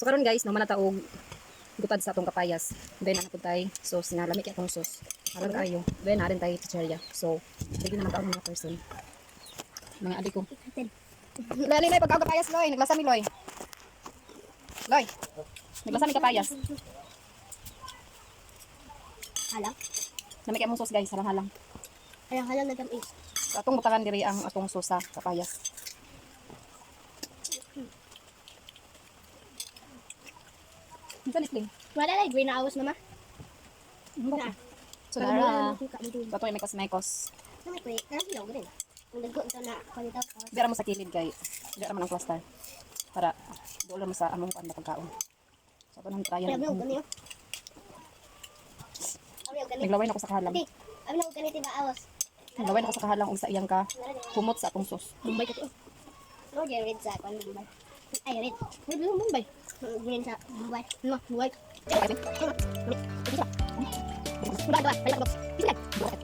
So karon guys, naman na ta og gutad sa atong kapayas. Then ana pud tay sauce nga lami kay atong sauce. Halang kaayo. Then naa rin tay chichirya. So, ready na magkaon mga person. Mga adi ko. Lali Loy, pagkaon kapayas, Loy. Naglasa mi, Loy. Loy. Naglasa mi kapayas. Halang. Lami kay among sauce, guys, halang-halang. Halang halang nagkamis. So, atong butangan diri ang atong sauce sa kapayas. Unsa ni Sling? Wala lang green na awas, mama. Ano ba? So, dara. So, atong mekos-mekos. Dira mo sa kilid kay dira man ang cluster. Para doon mo sa among kuan na pagkaon. So, ato nang tryan. Naglaway na ko sa kahalang. Naglaway na ko sa kahalang ug sa iyang ka humot sa atong sauce. Mumbai ka to. No, red sa kwan Mumbai. Ay, red. Red yung Mumbai. Green sa Mumbai. No, white. Diba, diba? Balik ko.